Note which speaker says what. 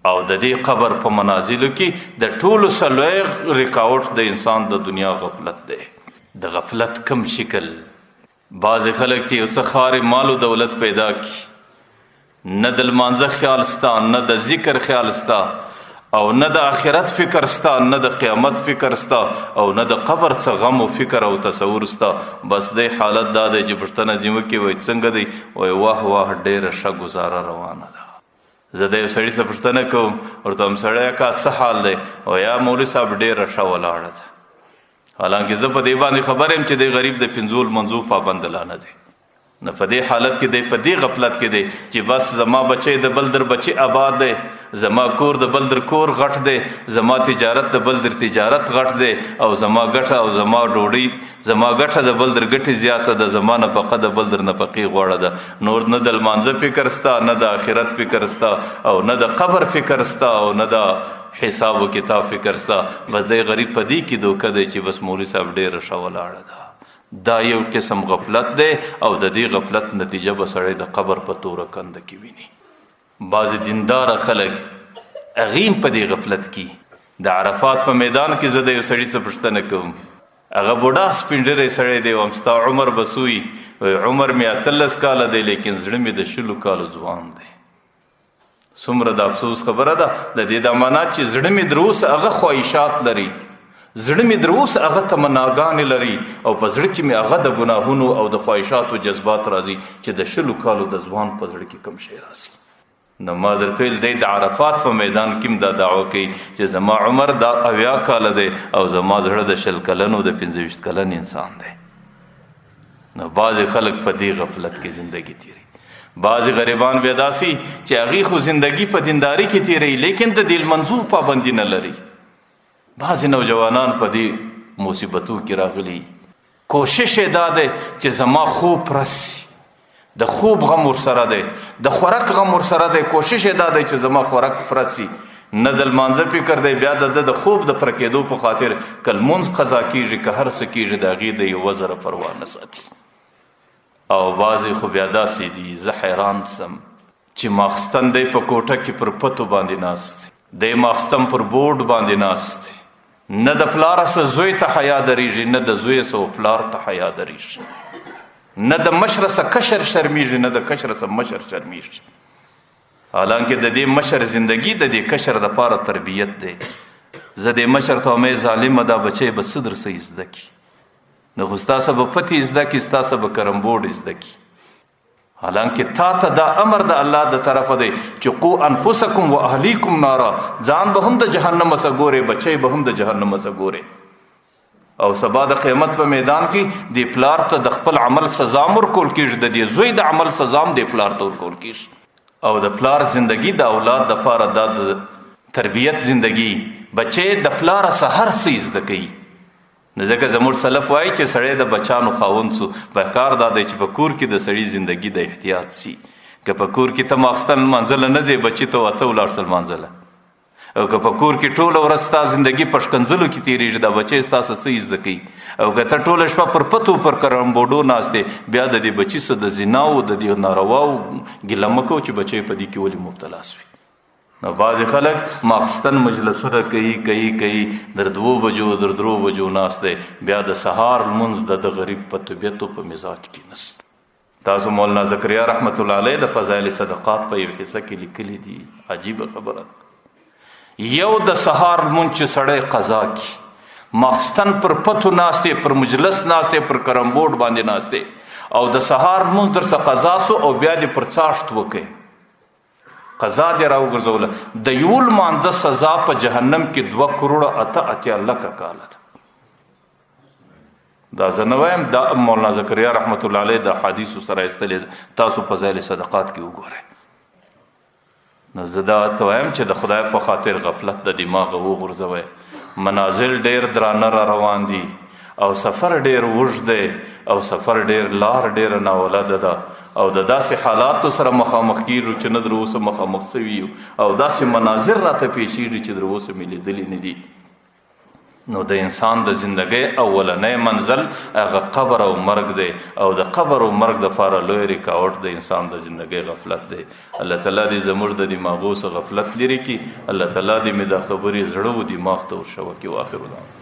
Speaker 1: او د دې قبر په منازلو کې د ټولو سلوی ریکاوټ د انسان د دنیا غفلت دی. د غفلت کم شکل، بعضې خلک چې یو څه ښارې مال و دولت پیدا کی، نه د لمانځه خیال ستا، نه د ذکر خیال ستا، او نه د آخرت فکر ستا، نه د قیامت فکر ستا، او نه د قبر څه غم او فکر او تصور ستا. بس دی حالت دا دی چې پوښتنه ځینې وکړي، وایي څنګه دی؟ وایي واه واه ډېره ښه ګزاره روانه ده. زه د یو سړي څخه پوښتنه کوم، ورته وایم سړی اکا څه حال دی؟ وایي یا مولوي صاحب ډېره ښه ولاړه ده. حالانکه زه په دې باندې خبر یم چې دی غریب د پنځو لمونځو پابند لا نه دی. نو په دې حالت کې دی، په دې غفلت کې دی چې بس زما بچی د بل در بچی آباد دی، زما کور د بل در کور غټ دی، زما تجارت د بل در تجارت غټ دی، او زما ګټه او زما ډوډۍ، زما ګټه د بل در ګټې زیاته ده، زما نفقه د بل در نفقې غوړه ده. نور نه د لمانځه فکر ستا، نه د آخرت فکر ستا، او نه د قبر فکر ستا، او نه د حساب و کتاب فکر ستا. بس دی غریب په دې کې دوکه دی چې بس مولوي صاحب ډېره ښه ولاړه ده. دا یو قسم غفلت دی، او د دې غفلت نتیجه به سړی د قبر په توره کنده کې ویني. بعضې دینداره خلک هغې هم په دې غفلت کې. د عرفات په میدان کې زه د یو سړي څخه پوښتنه کوم، هغه بوډا سپین ږیری سړی دی، وایم ستا عمر به څو وي؟ وایي عمر مې 18 کاله دی، لیکن زړه مې د 20 کالو ځوان دی. څومره د افسوس خبره ده. د دې دا معنا چې زړه مې تر اوسه هغه خواهشات لري، زړه مې تر اوسه هغه تمناګانې لري، او په زړه کې مې هغه د ګناهونو او د خواهشاتو جذبات راځي چې د 20 کالو د ځوان په زړه کې کوم شی راځي. نو ما درته ویل دی د عرفات په میدان کې هم دا دعوه کوي چې زما عمر دا 70 کاله دی او زما زړه د 20 کلن او د 25 کلن انسان دی. نو بعضې خلک په دې غفلت کې زندگی تیروي. بعضې غریبان بیا داسې چې هغې خو زندگی په دینداري کې تیروي، لیکن د دې لمانځو پابندي نه لري. بعضې نوجوانان په دې مصیبتو کې راغلي، کوشش یې دا دی چې زما خوب رسي، د خوب غم ورسره دی، د خوراک غم ورسره دی، کوشش یې دا دی چې زما خوراک پرسي، نه د لمانځه فکر دی. بیا د ده د خوب د پره کېدو په خاطر که لمونځ قضا کېږي، که هر څه کېږي، د هغې د یوه زره پروا نه ساتي. او بعضې خو بیا داسې دي، زه حیران سم چې ماخستن دی په کوټه کې پر پتو باندې ناست دی، ماخستن پر بورډ باندې ناست دی، نه د پلار سه زوی ته حیا درېږي، نه د زوی سه پلار ته حیا درېږي، نه د مشر سه کشر شرمیږي، نه د کشر سه مشر شرمیږي. حالانکه د دې مشر زندگی د دې کشر د پاره تربیت دی. زه دې مشر ته مې ظالمه دا بچی به څه درسه زده کړي، نو خو ستا څه به پتې زده کړي، ستا څه به کرم بورډ زده کړي. حالانکه تا ته دا امر د الله د طرفه دی چې قو انفسکم واهلیکم نارا، ځان به هم د جهنم څخه ګورې، بچی به هم د جهنم څخه ګورې. او سبا د قیامت په میدان کې د پلار ته د خپل عمل سزا ورکول کېږي، د دې زوی د عمل سزا هم د پلار ته ورکول کېږي. او د پلار زندگی د اولاد د پاره دا د تربیت زندگی، بچی د پلار څخه هر څه زده کوي. نو ځکه زموږ سلف وایي چې سړی د بچانو خاوند سو، په کار دا دی چې په کور کې د سړي زندگی د احتیاط سي. که په کور کې ته ماخستن لمانځله نه ځې، بچي ته واته ولاړ سه لمانځله. او که په کور کې ټوله ورځ ستا زندگی په ښکنځلو کې تېرېږي، دا بچی ستا څه څه زده کوي. او که ته ټوله شپه پر پتو پر کرمبوډو ناست یې، بیا د دې بچي څه د زناو د دې نارواو ګیله مه کوه چې بچی په دې کې ولې مبتلا سوي. نو بعضې خلک ماخستن مجلسونه کوي کوي کوي، در 2 بجو در 3 بجو ناست دی، بیا د سهار لمونځ د ده غریب په طبیعت او په مزاج کې نشته. تاسو مولانا زکریا رحمت الله علیه د فضایل صدقات په یو حصه کې لیکلي دي، عجیبه خبره. یو د سهار لمونځ چې سړی قضا کړي، ماخستن پر پتو ناست دی، پر مجلس ناست دی، پر کرمبورډ باندې ناست دی، او د سهار لمونځ درڅخه قضا سو او بیا دې پر څاښت وکړي، قضا دې راوګرځوله، د یو لمانځه سزا په جهنم کې 2 کروړه 88 لکه کاله ده. دا زه نه وایم، دا مولانا زکریا رحمت الله علیه د حدیثو سره ایستلې ده، تاسو په فضایل صدقات کې وګورئ. نو زه دا ته وایم چې د خدای په خاطر غفلت د دماغه وغورځوئ. منازل ډېر درانه را روان دي، او سفر ډېر اوږد دی، او سفر ډېر لار ډېره ناولده ده، او د داسې حالاتو سره مخامخ کېږو چې نه در اوسه مخامخ سوي یو، او داسې مناظر راته پېښېږي چې در اوسه مې لیدلي نه دي. نو د انسان د زندګۍ اولنی منزل هغه قبر او مرګ دی، او د قبر او مرګ د فاره لوی رکاوټ د انسان د زندګۍ غفلت دی. الله تعالی دې زموږ د دماغو څخه غفلت لرې کړي. الله تعالی دې مې دا خبرې زړه او دماغ ته ورشوه کړي. واخر دعوانا.